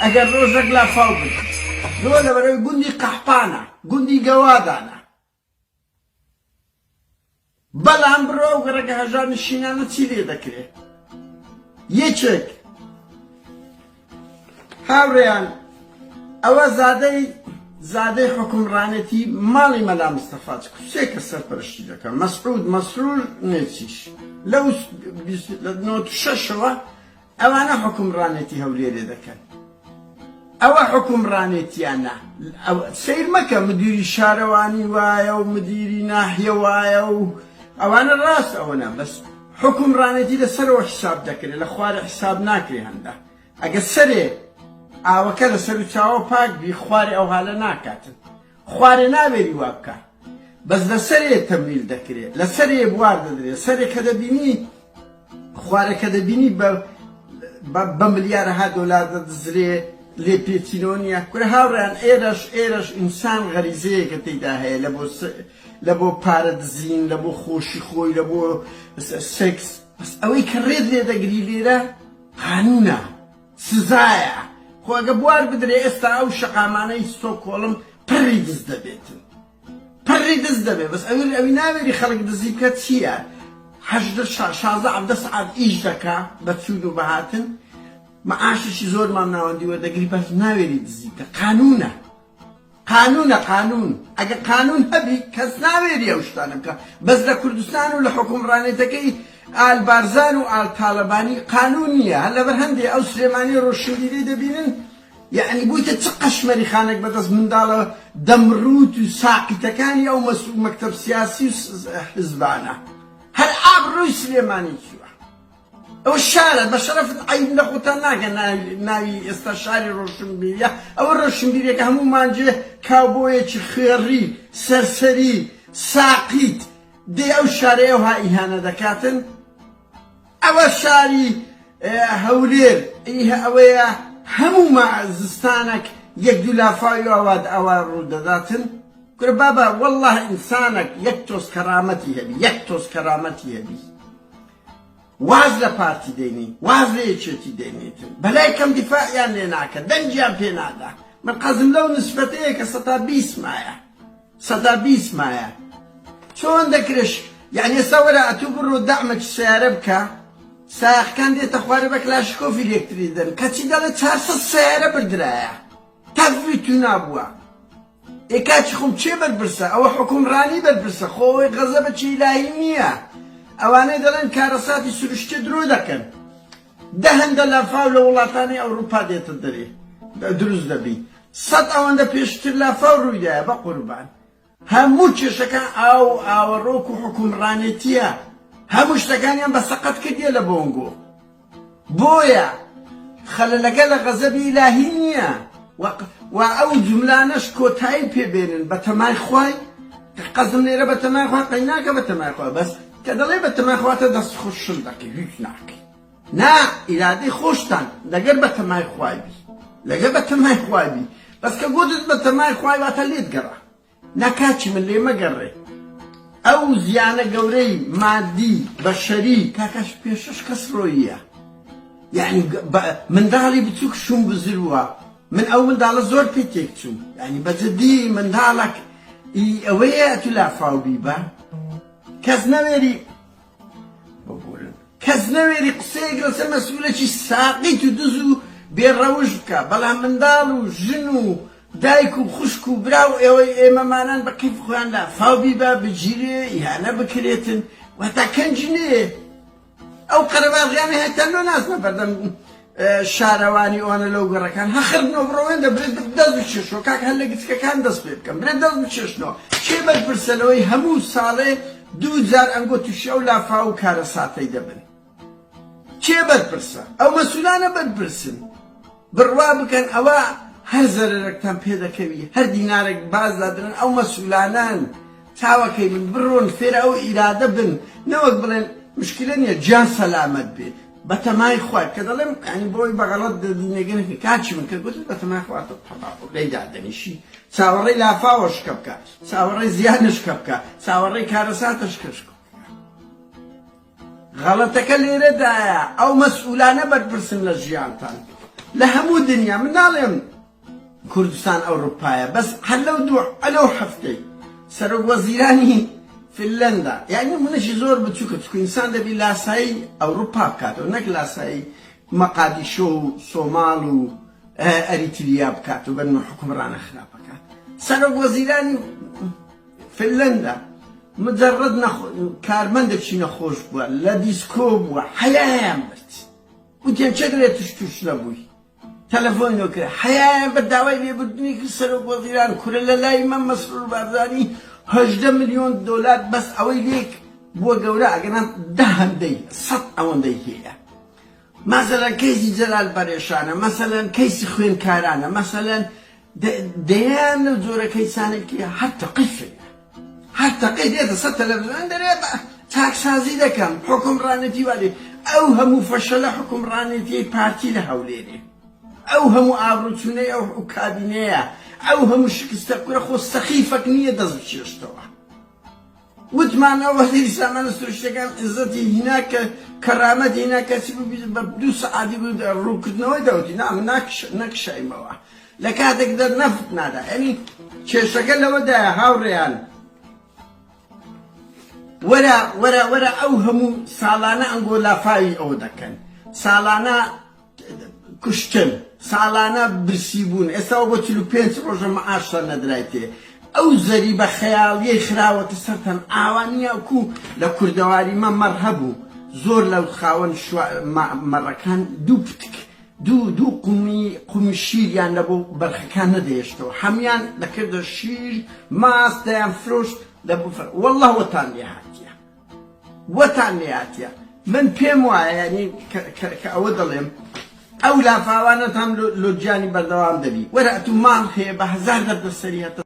ئەگەر ڕۆژەک لافاو بێت لۆ لەبەرەوەی گوندی قەحپانە گوندی گەوادانە بەڵام بڕۆ ئەو گەڕەکە هەژار نشینانە چی لێ دەکرێ یەکێک هاوڕێیان ئەوە زادەی زادەی حکومڕانێتی ماڵی مەلا مستەفا چ سێ کەس سەرپەرشتی دەکەن مەسعود مەسرور نێچیر لەو لە 96ەوە ئەوانە حوکمڕانێتی هەولێرێ دەکەن ئەوە حوکمڕانێتیانە سەیر مەکە مدیری شارەوانی وایە و مدیری ناحیە وایە و ئەوانە ڕاست ئەوەنە بەس حوکمڕانێتی لە سەرەوە حساب دەکرێت لە خوارێ حساب ناکرێ هەندە ئەگە سەرێ ئاوەکە لە سەر و چاوە پاک بی خوارێ ئەو هالە ناکاتن خوارێ ناوێری وا بکا بەس لە سەرێ تەمویل دەکرێ لە سەرێ بوار دەدرێ سەرێ کە دەبینی خوارێ کە دەبینی بە بە ملیارەها دۆلار دەدزرێ لێپێچینەوە نییە کورە هاوڕێیان ئێرەش ئێرەش ئینسان غەریزەیەکە تێیدا هەیە لە بۆ لە بۆ پارە دزین لە بۆ خۆشی خۆی لە بۆ سێکس بەس ئەوەی کە ڕێت لێ دەگری لێرە قانونە سزایە خۆ ئەگە بوار بدرێ ئێستا ئەو شەقامانەی ستۆکۆڵم پڕی دز دەبێتن پڕی دز دەبێ بەس ئەوی ئەوی ناوێری خەڵک دزی بکە چییە هەژدە شازدە حەڤدە سەعات ئیش دەکا بە چوون و بەهاتن معاشێکی زۆر مامناوەندی وەردەگری بەس ناوێری دزی بکە قانونە قانونە قانون ئەگە قانون هەبی کەس ناوێری ئەو شتانە بکە بەس لە کوردستان و لە حکومڕانێتەکەی ئال بارزان و ئال تاڵەبانی قانون نییە هەر لەبەر هەندێ ئەو سلێمانی ڕۆشنبیری دەبینن یەعنی بوویتە چ قەشمەری خانێک بەدەست منداڵە دەمڕووت و ساقیتەکانی ئەو مەسئول مەکتەب سیاسی و حزبانە هەر ئابڕووی سلێمانی چووە ئەوە شارە بە شەرەفت عەیب لە خۆتان ناکەن ناوی ئێستا شاری ڕۆشنبیریە ئەوە ڕۆشنبیرێکە هەموو مانجێ کاوبۆیەکی خوێڕی سەرسەری ساقیت دێ ئەو شارەیە ئەوها ئیهانە دەکاتن ئەوە شاری هەولێر ئیه ئەوەیە هەموو ما زستانەک یەک دوو لافاوی ئاواد ئاوا ڕوو دەداتن کورە بابە واللە ئینسانەک یەک تۆز کەرامەتی هەبی یەک تۆز کەرامەتی هەبی واز لە پارتی دێنی واز لە یەکێتی دێنیتن بەلای کەم دیفاعیان لێ ناکە دەنگیان پێ نادا من قەزم لەو نسبەتەیە کە سەتا 20 مایە 20 مایە چۆن دەکرش یعنی ئێستا وەرە ئەتوو بڕۆ دەعمێکی سیارە بکە سایەقەکان دێتە خوارێ بە کلاشکۆفی لێکتری دەن کەچی دەڵێ 400 سیارە بردرایە تەڤی تونا بووە ئێ کاکی خۆم کێ بەرپرسە ئەوە حوکمڕانی بەرپرسە خۆ ئەوەی غەزەبەکی ئیلاهی نییە ئەوانەی دەڵێن کارەساتی سروشتیە درۆ دەکەن دە هەندە لافاو لە وڵاتانی ئەوروپا دێتە دەرێ دروست دەبی سەد ئەوەندە پێشتر لافاو ڕوویدایە بە قوربان هەموو کێشەکان ئاو و ئاوەڕۆک و حوکمڕانێتیە هەموو شتەکانیان بە سەقەت کردیە لە بۆنگۆ بۆیە خەلەلەکە لە غەزەبی ئیلاهی نییە و ئەو جوملانەش کۆتایی پێ بێنن بە تەمای خوای قەزم لێرە بە تەمای خوا قەیناکە بە تەمای خوا بەس کە دەڵێ بە تەمای خواتە دەست خۆش شل دەکەی هیچ ناکەی نا ئیرادەی خۆشتان لەگەر بە تەمای خوای بی لەگەر بە تەمای خوای بی بەس کە گۆتت بە تەمای خوای واتە لێت گەڕا نا کاکی من لێ مەگەڕێ ئەو زیانە گەورەی مادی بەشەری کاکەش پێشش کەس ڕۆییە یعنی منداڵی بچووک شوم بزرووە من ئەو منداڵە زۆر پێ تێک چووم یعنی بەجددی منداڵک ئەوەیە تو لافاو بیبە کەس نەوێری ببورن کەس نەوێری قسەیەک لەسەر مەسئولێکی ساقیت و دز و بێ ڕەوشت بکا بەڵام منداڵ و ژن و دایک و خوشک و برا و ئێوەی ئێمەمانان بە کەیف خۆیان لافاو بیبا بگیرێ ئیهانە بکرێتن وەتا کەنجی نەیێ ئەو قەرەباڵغیانە هەتا لۆ ناسنە بەردەم شارەوانی ئەوانە لەو گەڕەکان هە خربنەوە بڕۆ وێندە برێ دەست بچێشەوە کاک هەر لە گچکەکان دەست پێ بکەم برێ دەست بچێشنەوە کێ بەرپرسە لەوەی هەموو ساڵێ دوو جار ئەنگۆ تووشی ئەو لافاو و کارەساتەی دەبن کێ بەرپرسە ئەو مەسولانە بەرپرسن بڕوا بکەن ئەوە هەر زەرەرەکتان پێ دەکەوی هەر دینارێک باز دادرن ئەو مەسولانان چاوەکەی من بڕۆن فێرە ئەو ئیرادە بن نەوەک بڵێن مشکلە نییە گیان سەلامەت بێ بەتەمای خوای کە دەڵێم یانی بۆی بەغەڵەت نێگە نەکەی کاکی من کە گوتت بەتەمای خوا تۆ تەواو لێی دادەنیشی چاوەڕێی لافاوەش کە بکە چاوەڕێی زیانش کە بکە چاوەڕێی کارەساتش کەش بکە غەڵەتەکە لێرەدایە ئەو مەسئولانە بەرپرسن لە ژیانتان. لە هەموو دنیا من ناڵێم کوردستان ئەوروپایە بەس هەر لەو دوو لەو هەفتەی سەرۆک وەزیرانی فنلەندا یانی نمونەشی زۆر بچووکە چونکە ئینسان دەبی لاسایی ئەوروپا بکاتەوە نەک لاسایی مەقادیشۆ و سۆماڵ و ئەریتریا بکاتەوە بە حکومڕانە خراپەکان سەرۆک وەزیرانی فنلەندا مجرد کارمەندێکی نەخۆش بووە لە دیسکۆ بووە حەیایان برد وتیان چێ دەرێ توش توش نەبووی تەلەفۆنی لۆ کرد حەیایان بە داوای لێبوردنی کرد سەرۆک وەزیران کورە لە لای مە مەسرور بارزانی 18 ملیۆن دۆلار بەس ئەوەی لێک بووە گەورە ئەگەنا دە هەندەی سەد ئەوەندەی هەیە مەسەلەن کەیسی جەلال پەرێشانە مەسەلەن کەیسی خوێنکارانە مەسەلەن دەیان لەو جۆرە کەیسانێک هەر تەقەی فێرە هەر تەقەی دێتە سەر تەلەڤزیۆن دەرێ بە چاکسازی دەکەم حوکمڕانێتی وا لێ ئەو هەموو فەشەلە حوکمڕانێتیەی پارتی لە هەولێرێ ئەو هەموو ئابڕوچوونەی ئەو کابینەیە ئەو هەموو شکستە کورە خۆ سەخیفەک نییە دەست بچێشتەوە وتمان ئەو وەزیری سامانە سروشتیەکان عیزەتی هینا کە کەرامەت هینا کەچی بوو بە دوو سەعاتی بوو ڕوونکردنەوەی دەوتی نا من نەکشایمەوە لە کاتێکدا نەفت نادا یعنی کێشەکە لەوەدایە هاوڕێیان وەرە وەرە وەرە ئەو هەموو ساڵانە ئەنگۆ لافاوی ئەوە دەکەن ساڵانە کوشتن، ساڵانە برسی بوون، ئێستا بۆ 45 ڕۆژە مەعاشتان نەدرایتێ، ئەو زەریبە خەیاڵیەی خراوەتە سەرتان ئاوا نیە کو لە کوردەواری مە مەڕ هەبوو زۆر لە خاوەن مەڕەکان دوو پتک دوو دوو قومی قومی شیریان لە بۆ بەرخەکان نەدەهێشتەوە هەموان دەکردە شیر ماست دەیان فرۆشت لە بۆ واللە وەتان لێ هاتیە. وەتان لێهاتیە من پێم وایە یانی کە ئەوە دەڵێم ئەو لافاوانەتان لۆ گیانی بەردەوام دەبی وەرە ئەتوو ماڵ هەیە بە هەزار دەردەسەری هەتە.